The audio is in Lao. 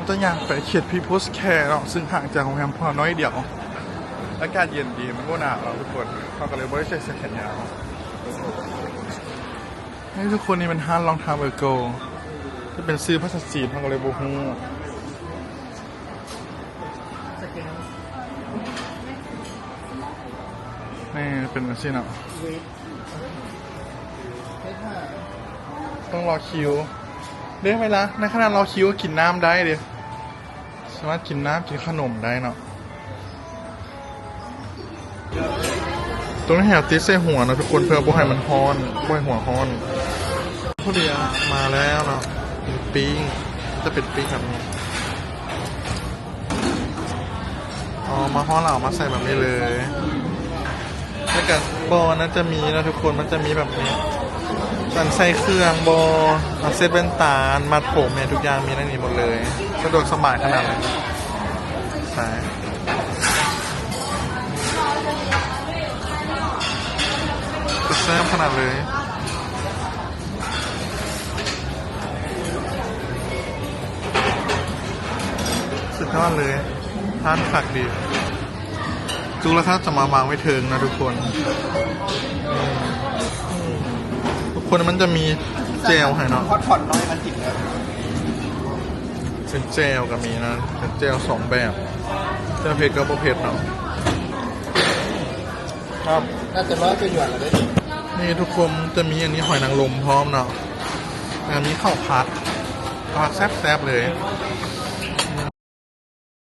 ຈະຍ່າງໄປເຂດ People's Square ເນາະ ຊຶ່ງຫ່າງຈາກໂຮງແຮມພວກເຮົາໜ້ອຍດຽວ. ອາກາດເຢັນດີ ມັນບໍ່ໜາວເນາະທຸກຄົນ, ເຮົາກໍເລີຍບໍ່ໄດ້ໃສ່ເສື້ອແຂນຍາວ. ນີ້ທຸກຄົນ ນີ້ແມ່ນຮ້ານ Long Time Ago ຈະເປັນຊື່ພາສາຈີນ ເຮົາກໍເລີຍບໍ່ຮູ້. ນີ້ເປັນຈັ່ງຊີ້ເນາະ, ຕ້ອງລໍຄິວເດ້. ເວລາໃນຂະນະລໍຄິວກໍກິນນ້ຳໄດ້ເດ້, ສາມາດກິນນ້ຳ ກິນຂະໜົມໄດ້ເນາະ. ຕ້ອງໃຫ້ເອົາຕິດໃສ່ຫົວເນາະທຸກຄົນ ເພື່ອບໍ່ໃຫ້ມັນຮ້ອນ ບໍ່ໃຫ້ຫົວຮ້ອນ. ເຂົ້າດຽວມາແລ້ວເນາະ, ເປັນປີ້ງ ຈະເປັນປີ້ງແບບນີ້. ອໍ ມາຮອດແລ້ວເອົາມາໃສ່ແບບນີ້ເລີຍ. ແລ້ວກໍບໍ່ ມັນຈະມີເນາະທຸກຄົນ, ມັນຈະມີແບບນີ້ ອັນໃສ່ເຄື່ອງບໍ່ ອັນເຊັດແວ່ນຕາ ອັນມັດຜົມ ແມ່ນທຸກຢ່າງມີໃນນີ້ໝົດເລີຍ, ສະດວກສະບາຍຂະໜາດເລີຍ. ໄປ ແຊບຂະໜາດເລີຍ. ສຸດຍອດເລີຍ, ຮ້ານຄັກດີ. ຈຸລະຄາຈະມາວາງໄວ້ເທິງນະທຸກຄົນ. ອືມ ທຸກຄົນ ມັນຈະມີແຈ່ວໃຫ້ເນາະ, ຮອດຜ່ອນນ້ອຍມາກິນເດີ. ເປັນແຈ່ວກໍມີນະ, ເປັນແຈ່ວສອງແບບ, ແຈ່ວເຜັດກັບບໍ່ເຜັດເນາະ. ຄັບ ໜ້າຈະຮ້ອນຈະຢວນແລ້ວເດ້. ນີ້ທຸກຄົນ ຈະມີອັນນີ້ ຫອຍນາງລົມພ້ອມເນາະ, ແລ້ວມີເຂົ້າຜັດ ເຂົ້າຜັດແຊບໆເລີຍ.